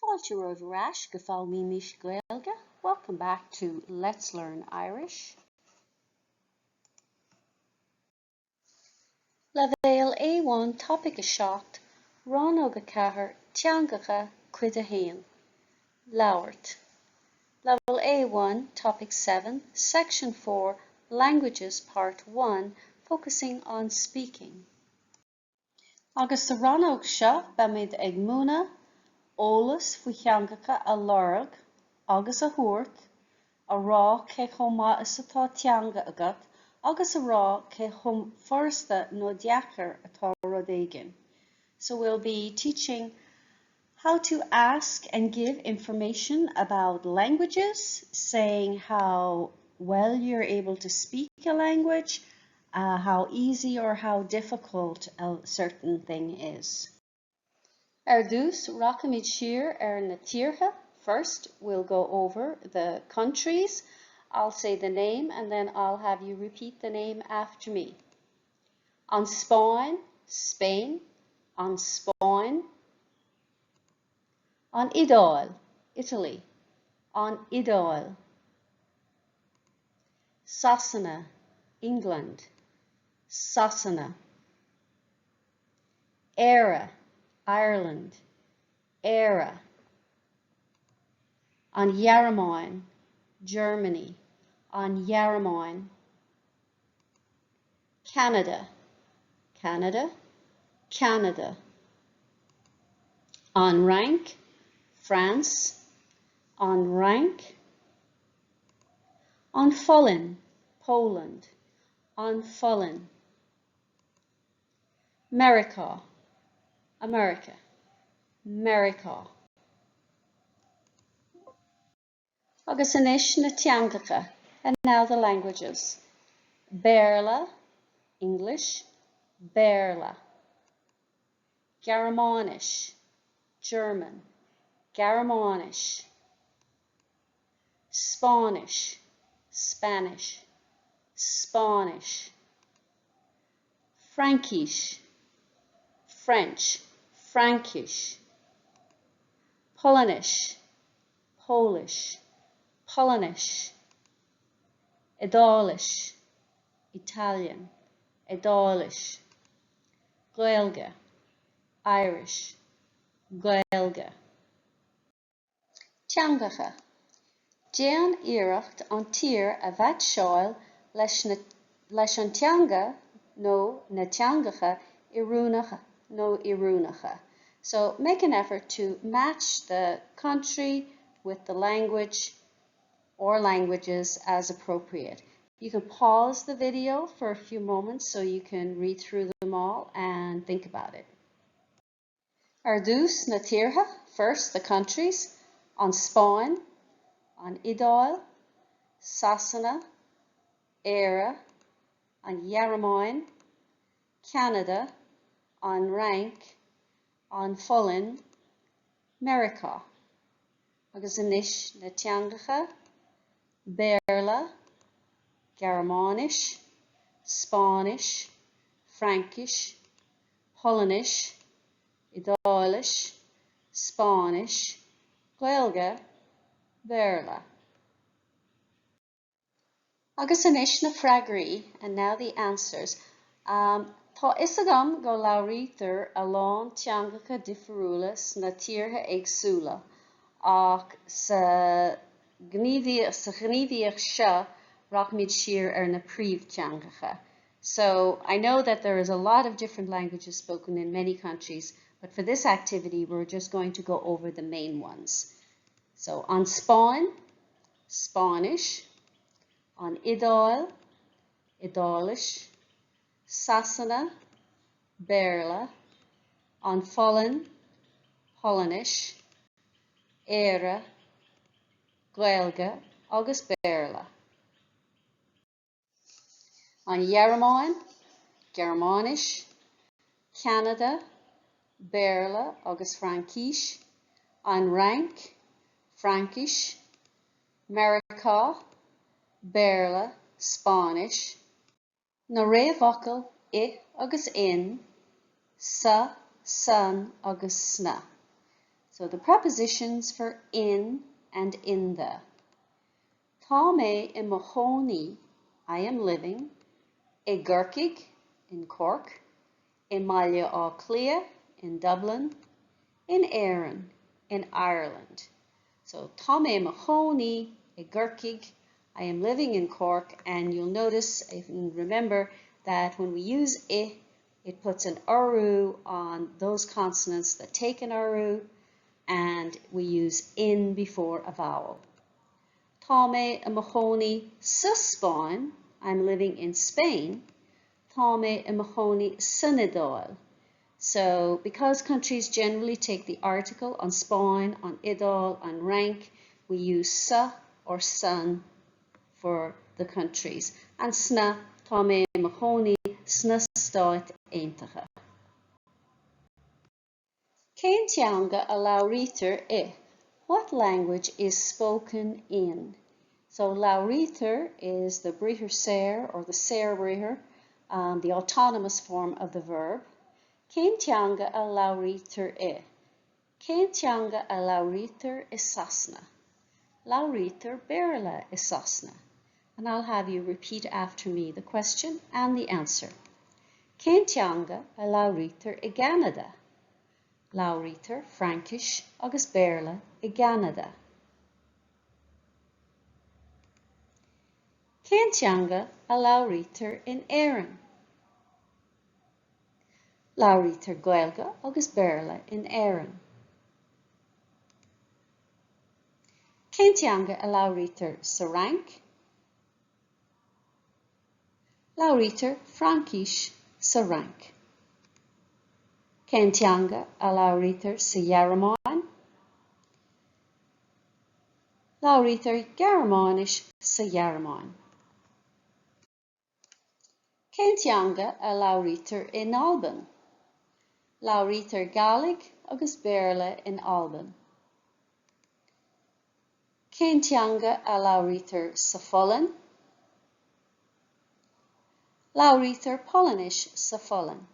Fáilte romhaibh ar ais go Foghlaimímis Gaeilge, welcome back to Let's Learn Irish. Leibhéal A1 Topaic 7, Rannóg 4, Teangacha, Cuid 1. Labhairt. Level A1, Topic 7, Section 4, Languages Part 1, focusing on speaking. Agus sa rannóg seo beimid ag múineadh eolas faoi theangacha a lorg agus a thabhairt, a rá cé chomh maith is atá teanga agat agus a rá cé chomh furasta nó deacair atá rud éigin. So we'll be teaching how to ask and give information about languages, saying how well you're able to speak a language, uh, how easy or how difficult a certain thing is. Ar dtús rachaimid siar ar na tíortha. First, we'll go over the countries. I'll say the name and then I'll have you repeat the name after me. An Spáinn, Spain, An Spáinn. An Iodáil, Italy, An Iodáil. Sasana, England, Sasana. Éire, Ireland, Éire. An Ghearmáin, Germany, An Ghearmáin. Ceanada, Canada, Ceanada. An Fhrainc, France, An Fhrainc. An Pholainn, Poland, An Pholainn. Meiriceá, America, Meiriceá. Agus anois na teangacha, and now the languages. Béarla, English, Béarla. Gearmáinis, German, Gearmáinis. Spáinnis, Spanish, Spáinnis. Fraincis, French, Fraincis. Polainnis, Polish, Polainnis. Iodáilis, Italian, Iodáilis. Gaeilge, Irish, Gaeilge. Teangacha. Déan iarracht an tír a mheaitseáil leis na leis an teanga nó na teangacha oiriúnach nó oiriúnacha. So make an effort to match the country with the language or languages as appropriate. You can pause the video for a few moments so you can read through them all and think about it. Ar dtús na tíortha, first the countries, An Spáinn, An Iodáil, Sasana, Éire, An Ghearmáin, Ceanada, An Fhrainc, An Pholainn, Meiriceá. Agus anois na teangacha, Béarla, Gearmáinis, Spáinnis, Fraincis, Polainnis, Iodáilis, Spáinnis, Gaeilge, Béarla. Agus anois na freagraí, and now the answers. Um, tá a fhios agam go labhraítear a lán teangacha difriúla sna tíortha éagsúla, ach sa sa ghníomhaíocht seo rachaimid siar ar na príomhteangacha. So I know that there is a lot of different languages spoken in many countries, but for this activity we're just going to go over the main ones. So An Spáinn, Spáinnis, An Iodáil, Iodáilis, Sasana, Béarla, An Pholainn, Polainnis, Éire, Gaeilge agus Béarla. An Ghearmáin, Gearmáinis, Ceanada, Béarla agus Fraincis, An Fhrainc, Fraincis, Meiriceá, Béarla, Spáinnis. Na réamhfhocail i agus in, sa, san agus sna. So the prepositions for in and in the. Tá mé i mo chónaí, I am living, i gCorcaigh, in Cork, i mBaile Átha Cliath, in Dublin, in Éirinn, in Ireland. So tá mé i mo chónaí i gCorcaigh, I am living in Cork, and you'll notice and remember that when we use i, it puts an urú on those consonants that take an urú, and we use in before a vowel. Tá mé i mo chónaí sa Spáinn, I'm living in Spain. Tá mé i mo chónaí san Iodáil. So, because countries generally take the article an Spáinn, an Iodáil, an Fhrainc, we use sa or san for the countries. And sna, tá mé i mo chónaí sna Stáit Aontaithe. Cén teanga a labhraítear i? What language is spoken in? So labhraítear is the briathar saor or the saorbriathar, um, the autonomous form of the verb. Cén teanga a labhraítear i? Cén teanga a labhraítear i Sasana? Labhraítear Béarla i Sasana. And I'll have you repeat after me the question and the answer. Cén teanga a labhraítear i gCeanada? Labhraítear Fraincis agus Béarla i gCeanada. Cén teanga a labhraítear in Éirinn? Labhraítear Gaeilge agus Béarla in Éirinn. Cén teanga a labhraítear sa Fhrainc? Labhraítear Fraincis sa Fhrainc. Cén teanga a labhraítear sa Ghearmáin? Labhraítear Gearmáinis sa Ghearmáin. Cén teanga a labhraítear in Albain? Labhraítear Gàidhlig agus Béarla in Albain. Cén teanga a labhraítear sa Pholainn? Labhraítear Polainnis sa Pholainn.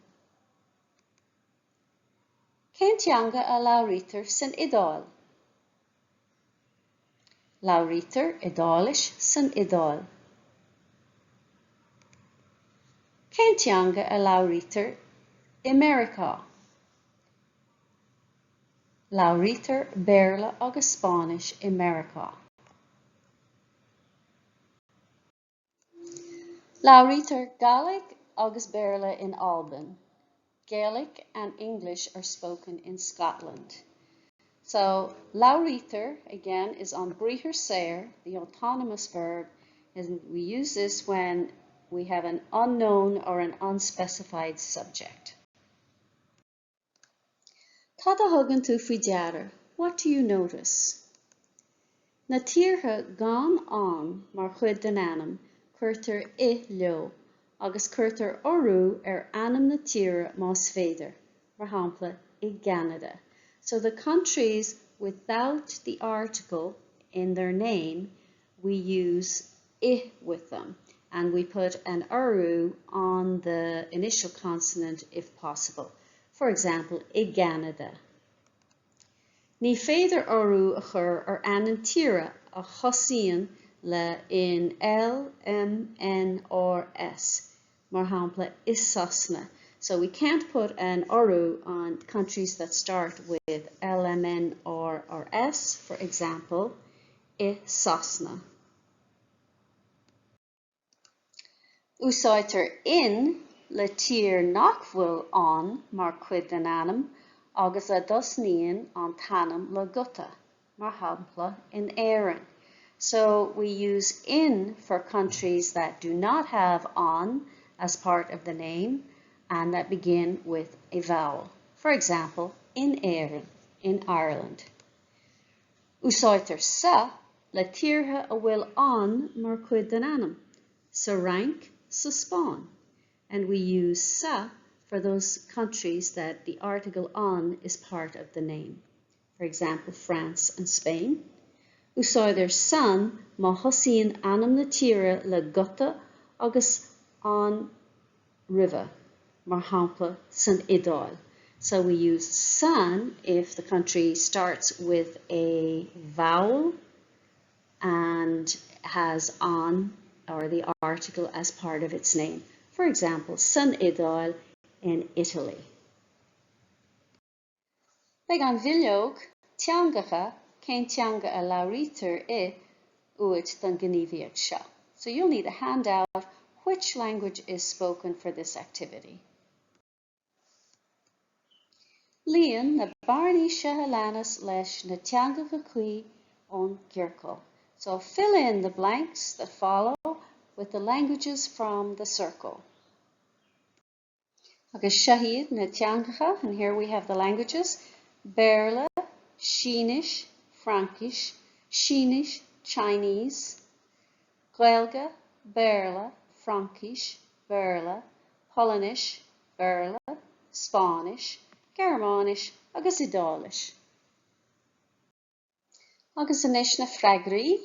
Cén teanga a labhraítear san Iodáil? Labhraítear Iodáilis san Iodáil. Cén teanga a labhraítear i Meiriceá? Labhraítear Béarla agus Spáinnis i Meiriceá. Labhraítear Gàidhlig agus Béarla in Albain. Gaelic and English are spoken in Scotland. So labhraítear, again, is an briathar saor, the autonomous verb, and we use this when we have an unknown or an unspecified subject. Cad a thugann tú faoi deara? What do you notice? Na tíortha gan an mar chuid den ainm, cuirtear i leo, agus cuirtear urú ar ainm na tíre más féidir, mar shampla, i gCeanada. So the countries without the article in their name, we use i with them and we put an urú on the initial consonant if possible. For example, i gCeanada. Ní féidir urú a chur ar ainm tíre a thosaíonn le in L, M, N or S, mar shampla i Sasana. So we can't put an urú on countries that start with L, M, N, R or S, for example, i Sasana. Úsáidtear in le tír nach bhfuil an mar chuid den ainm agus a dtosnaíonn an t-ainm le guta, mar shampla in Éirinn. So we use in for countries that do not have an as part of the name and that begin with a vowel. For example, in Éirinn, in Ireland. Úsáidtear sa le tíortha a bhfuil an mar chuid den ainm, sa Fhrainc, sa Spáinn, and we use sa for those countries that the article an is part of the name, for example, France and Spain. Úsáidtear san má thosaíonn ainm na tíre le guta agus an roimhe, mar shampla, san Iodáil. So we use san if the country starts with a vowel and has an or the article as part of its name. For example, san Iodáil in Italy. Beidh an bhileog Teangacha, Cén teanga a labhraítear i uait don ghníomhaíocht seo. So you'll need a handout Which language is spoken for this activity. Líon na bearnaí seo a leanas leis na teangacha cuí ón gciorcal. So fill in the blanks that follow with the languages from the circle. Agus seo iad na teangacha, and here we have the languages, Béarla, Sínis, Fraincis, Sínis, Chinese, Gaeilge, Béarla, Fraincis, Béarla, Polainnis, Béarla, Spáinnis, Gearmáinis agus Iodáilis. Agus anois na freagraí.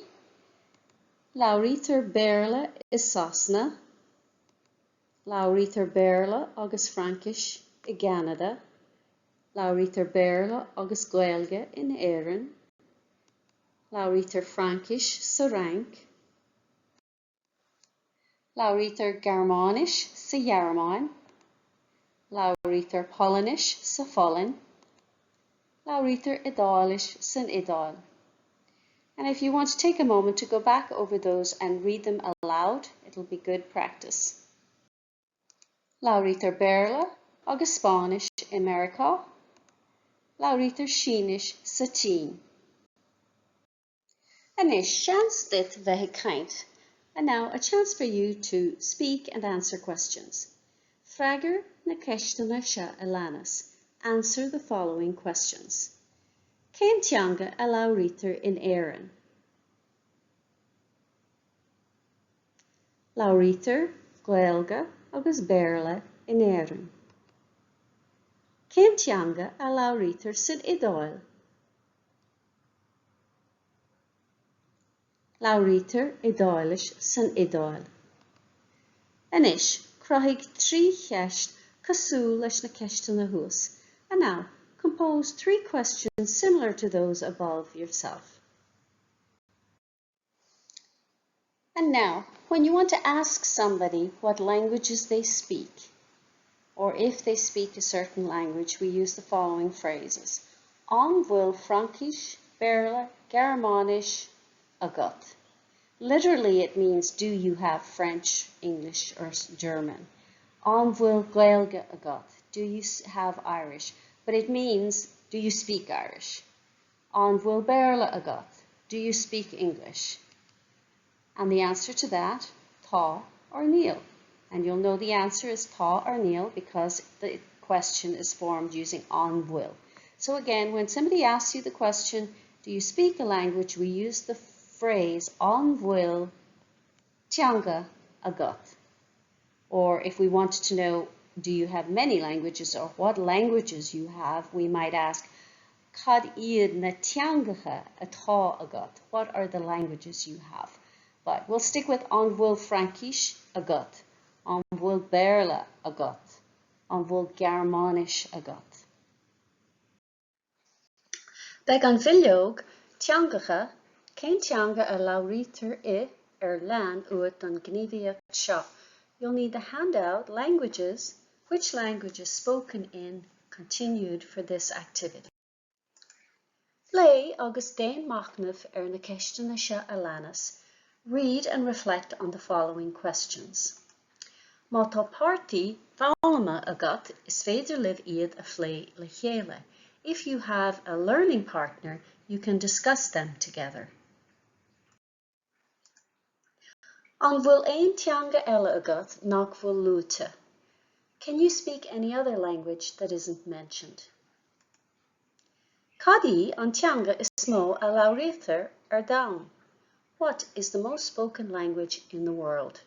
Labhraítear Béarla i Sasana. Labhraítear Béarla agus Fraincis i gCeanada. Labhraítear Béarla agus Gaeilge in Éirinn. Labhraítear Fraincis sa Fhrainc. Labhraítear Gearmáinis sa Ghearmáin. Labhraítear Polainnis sa Pholainn. Labhraítear Iodáilis san Iodáil. And if you want to take a moment to go back over those and read them aloud, it'll be good practice. Labhraítear Béarla agus Spáinnis i Meiriceá. Labhraítear Sínis sa tSín. Anois, seans duit bheith ag caint. And now, a chance for you to speak and answer questions. Freagair na ceisteanna seo a leanas. Answer the following questions. Cén teanga a labhraítear in Éirinn? Labhraítear Gaeilge agus Béarla in Éirinn. Cén teanga a labhraítear san Iodáil? Labhraítear Iodáilis san Iodáil. Anois, cruthaigh 3 cheist cosúil leis na ceisteanna thuas. And now, compose 3 questions similar to those above yourself. And now, when you want to ask somebody what languages they speak, or if they speak a certain language, we use the following phrases. An bhfuil Fraincis, Béarla, Gearmáinis agat. Literally, it means do you have French, English, or German? An bhfuil Gaeilge agat? Do you have Irish? But it means do you speak Irish? An bhfuil Béarla agat? Do you speak English? And the answer to that, tá or níl. And you'll know the answer is tá or níl because the question is formed using an bhfuil. So again, when somebody asks you the question, do you speak a language, we use the phrase an bhfuil teanga agat. Or if we wanted to know, do you have many languages or what languages you have, we might ask, Cad iad na teangacha atá agat? What are the languages you have? But we'll stick with An bhfuil Fraincis agat? An bhfuil Béarla agat? An bhfuil Gearmáinis agat? Beidh an bhileog Teangacha, Cén teanga a labhraítear i ar lean uait don ghníomhaíocht seo. You'll need the handout Languages, Which language is spoken in continued for this activity. Léigh agus déan machnamh ar na ceisteanna seo a leanas Read and reflect on the following questions. Má tá páirtí foghlama agat, is féidir libh iad a phlé le chéile. If you have a learning partner, you can discuss them together. An bhfuil aon teanga eile agat nach bhfuil luaite? Can you speak any other language that isn't mentioned? Cad í an teanga is mó a labhraítear ar domhan? What is the most spoken language in the world?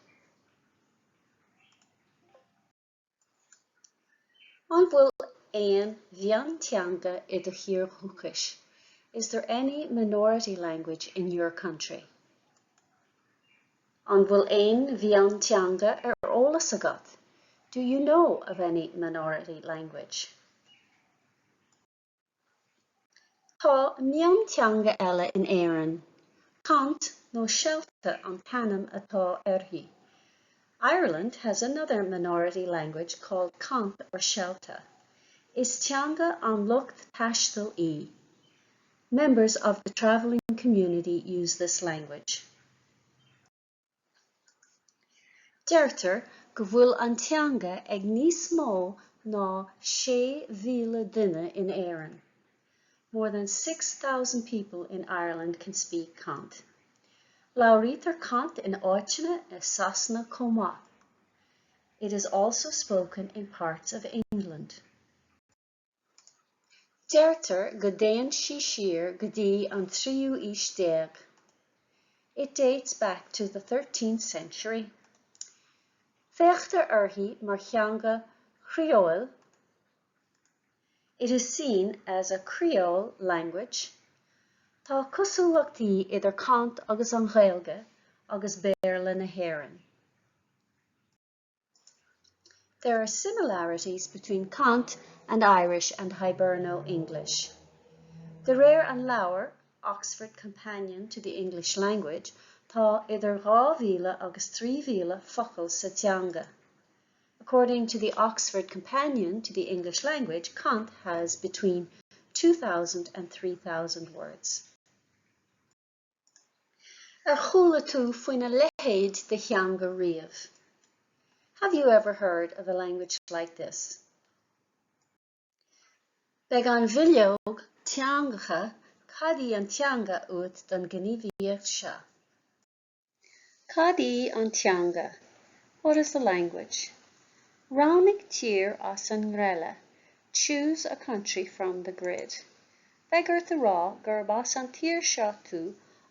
An bhfuil aon mhionteanga i do thír dhúchais? Is there any minority language in your country? An bhfuil aon mhionteanga ar eolas agat? Do you know of any minority language? Tá mionteanga eile in Éirinn. Cant nó Shelta an t-ainm atá uirthi. Ireland has another minority language called Cant or Shelta. Is teanga an lucht taistil í. Members of the travelling community use this language. Deirtear go bhfuil an teanga ag níos mó ná 6,000 duine in Éirinn. More than 6,000 people in Ireland can speak Cant. Labhraítear Cant in áiteanna i Sasana chomh maith. It is also spoken in parts of England. Deirtear go dtéann sí siar go dtí an tríú haois déag. It dates back to the thirteenth century. Féachtar uirthi mar theanga chrióil It is seen as a creole language. Tá cosúlachtaí idir Cant agus an Ghaeilge agus Béarla na hÉireann. There are similarities between Cant and Irish and Hiberno-English. De réir an leabhair Oxford Companion to the English Language, tá idir 2,000 agus 3,000 focal sa teanga. According to the Oxford Companion to the English Language, Cant has between 2,000 and 3,000 words. Ar chuala tú faoina leithéid de theanga riamh? Have you ever heard of a language like this? Beidh an bhileog teangacha Cad í an teanga uait don ghníomhaíocht seo. Cad í an teanga? What is the language? Roghnaigh tír as an ngreille. Choose a country from the grid. Beidh ort a rá gurb as an tír seo tú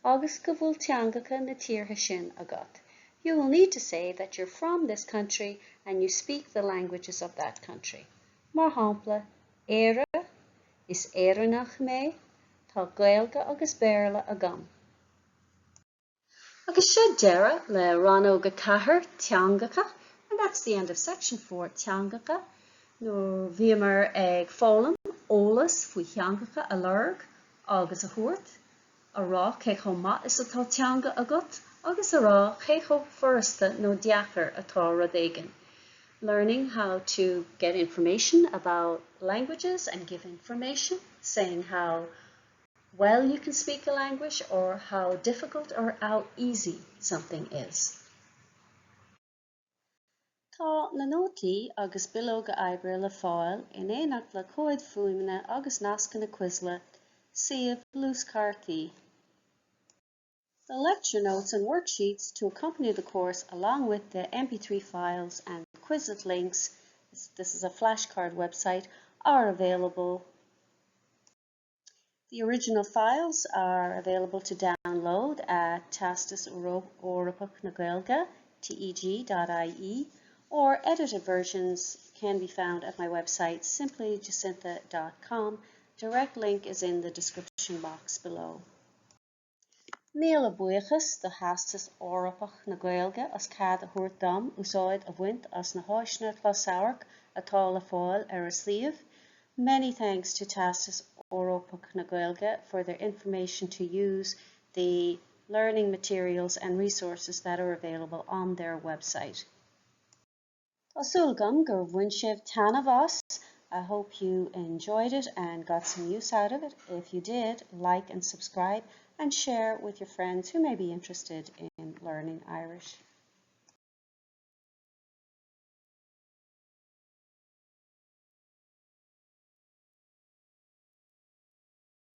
agus go bhfuil teangacha na tíortha sin agat. You will need to say that you're from this country and you speak the languages of that country. Mar shampla, Éire, Is Éireannach mé, tá Gaeilge agus Béarla agam. Agus seo deireadh le Rannóg 4, Teangacha, and that's the end of section 4, Teangacha, nuair bhíomar ag foghlaim eolas faoi theangacha a lorg agus a thabhairt, a rá cé chomh maith is atá teanga agat agus a rá cé chomh furasta nó deacair atá rud éigin. Learning how to get information about languages and give information, saying how well you can speak a language or how difficult or how easy something is. Tá na nótaí agus bileoga oibre le fáil in éineacht le comhaid fuaime agus nascanna Quizlet, suíomh luaschártaí. The lecture notes and worksheets to accompany the course along with the MP3 files and Quizlet links, this is a flashcard website, are available The original files are available to download at Teastas Eorpach na Gaeilge, teg.ie, or edited versions can be found at my website simplyjacintha.com. Direct link is in the description box below. Míle buíochas do Theastas Eorpach na Gaeilge as cead a thabhairt dom úsáid a bhaint as na háiseanna closamhairc atá le fáil ar a suíomh. Many thanks to Teastas Eorpach na Gaeilge for their information to use the learning materials and resources that are available on their website. Tá súil agam gur bhain sibh taitneamh as. I hope you enjoyed it and got some use out of it. If you did, like and subscribe and share with your friends who may be interested in learning Irish.